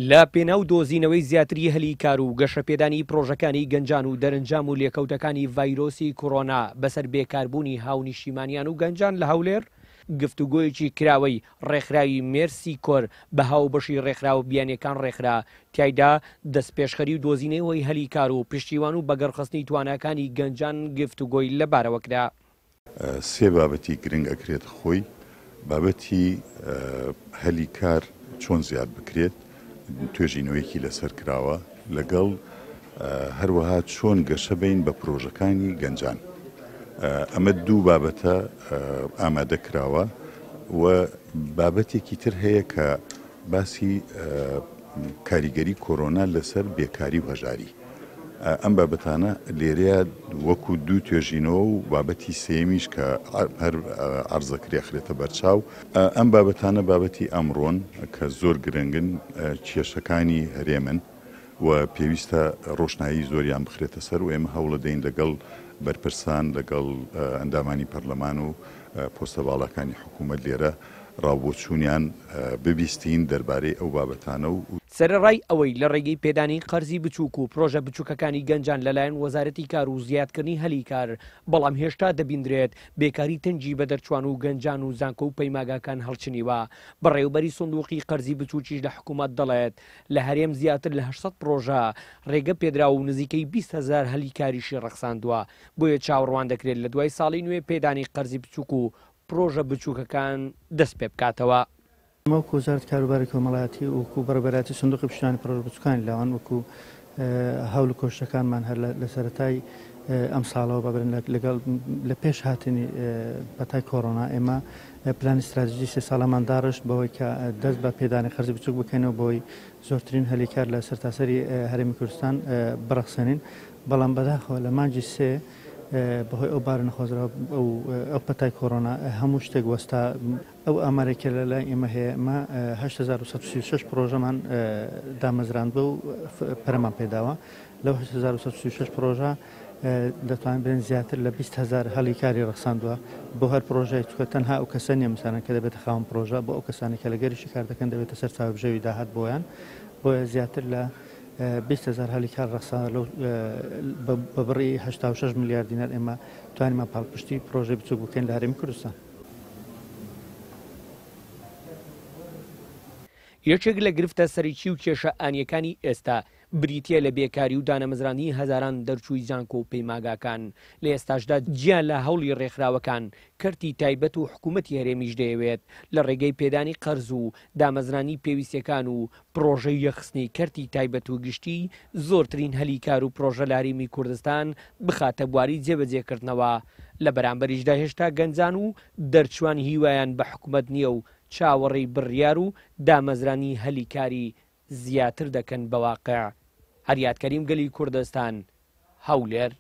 لە پێناو دۆزینەوەی زیاتری هەلی کار و گەشەپێدانی پرۆژەکانی گەنجان و دەرەنجام و لێکەوتەکانی ڤایرۆسی کۆرۆنا بەسەر بێکاربوونی هاونیشتیمانیان و گەنجان لە هەولێر، گفتوگۆیەکی کراوەی ڕێکخراوی مێرسی کۆر بە هاوبەشی ڕێکخراوە بیانیەکان ڕێکخرا، تیایدا دەستپێشخەری و دۆزینەوەی هەلی کار و پشتیوان و بەگەڕخستنی تواناکانی گەنجان گفتوگۆی لەبارەوە کرا. سێ بابەتی گرنگ ئەکرێتە خۆی، بابەتی هەلی کار چۆن زیاد بکرێت، توێژینەوەیەکی لەسەر کراوە، لەگەڵ هەروەها چۆن گەشە بین بە پرۆژەکانی گەنجان. ئەمە دوو بابەتە ئامادە کراوە و بابەتێکی تر هەیە کە باسی کاریگەری کۆرۆنا لەسەر بێکاری و هەژاری. ئەم بابەتانە لێرەیا وەکو دوو توێژینەوە و بابەتی سێیەمیش کە هەر عەرزەکرێ ئەخرێتە بەرچاو. ئەم بابەتانە بابەتی ئەمڕۆن کە زۆر گرنگن، کێشەکانی هەرێمن و پێویستە ڕۆشنایی زۆریان بخرێتە سەر و ئێمە هەوڵەدەین لەگەڵ بەرپرسان، لەگەڵ ئەندامانی پەرلەمان و پۆستە باڵاکانی حکوومەت لێرە ڕاوبۆچوونیان ببیستین دەربارەی ئەو بابەتانە و. سەرەڕای ئەوەی لە ڕێگەی پێدانی قەرزی بچووک و پرۆژە بچووکەکانی گەنجان لەلایەن وەزارەتی کار و زیادکردنی هەلی کار، بەڵام هێشتا دەبیندرێت بێکاری تەنگی بە دەرچوان و گەنجان و زانکۆ و پەیماگاکان هەڵچنیوە. بەڕێوەبەری سندوقی قەرزی بچووکیش لە حکوومەت دەڵێت، لە هەرێم زیاتر لە 800 پرۆژە ڕێگە پێدراو و نزیکەی 20 هەزار هەلی کاریشی ڕەخساندووە، بۆیە چاوەڕوان دەکرێت لە دوای ساڵی نوێ پێدانی قەرزی بچووک و پرۆژە بچووکەکان دەست پێ بکاتەوە. ئێمە وەکو وەزارەتی کاروباری کۆمەڵایەتی و وەکو بەڕێوەبەرایەتی سندوقی پشتیوانی پرۆژە بچووکانی لاوان وەکو هەوڵ و کۆششەکانمان هەر لە سەرەتای ئەم ساڵەوە با بڵێین لەگەڵ لە پێش هاتنی پەتای کۆرۆنا ئێمە پلانی ستراتیژی سێ ساڵەمان داڕشت بەوەی کە دەست بە پێدانی قەرزی بچووک بکەینەوە بۆی زۆرترین هەلی کار لە سەرتاسەری هەرێمی کوردستان بڕەخسێنین بەڵام بەداخەوە لە مانگی سێ بەهۆی ئەو بارە نەخوازراوە ئەو پەتای کۆرۆنا هەموو شتێک وەستا. ئەو ئامارەی کە لە لای ئێمە هەیە، ئێمە 8136 پڕۆژەمان دامەزراندووە و پەرەمان پێداوە. لەو 8136 پڕۆژە دەتوانین بڵێین زیاتر لە 20 هەزار هەلی کاری ڕەخساندووە بۆ هەر پڕۆژەیەک، چونکە تەنها ئەو کەسە نییە مەسەلەن کە دەبێتە خاوەن پڕۆژە، بۆ ئەو کەسانەی کە لەگەریشی کار دەکەن دەبێتە سەرچاوەی بژێوی داهات بۆیان، بۆیە زیاتر لە 20 هەزار هەلی کار ڕەخساندووە لەو بە بڕی 86 ملیار دینار ئێمە توانیمان پاڵپشتی پڕۆژەی بچووک بکەین لە هەرێمی کوردستان. یەکێک لە گرفتە سەرەکی و کێشە ئانییەکانی ئێستا بریتییە لە بێکاری و دانەمەزراندنی هەزاران دەرچووی زانکۆ و پەیماگاکان، لە ئێستاشدا جیا لە هەوڵی ڕێکخراوەکان، کەرتی تایبەت و حکومەتی هەرێمیش دەیەوێت لە ڕێگەی پێدانی قەرز و دامەزرانی پێویستیەکان و پڕۆژەی یەکخستنی کەرتی تایبەت و گشتی زۆرترین هەلی کار و پڕۆژە لە هەرێمی کوردستان بخاتە بواری جێبەجێکردنەوە، لە بەرامبەریشدا هێشتا گەنجان و دەرچوان هیوایان بە حکومەت نییە و چاوەڕێی بڕیار و دامەزرانی هەلی کاری زیاتر دەکەن بە واقع. هەریاد کەریم گەلی کوردستان، هەولێر.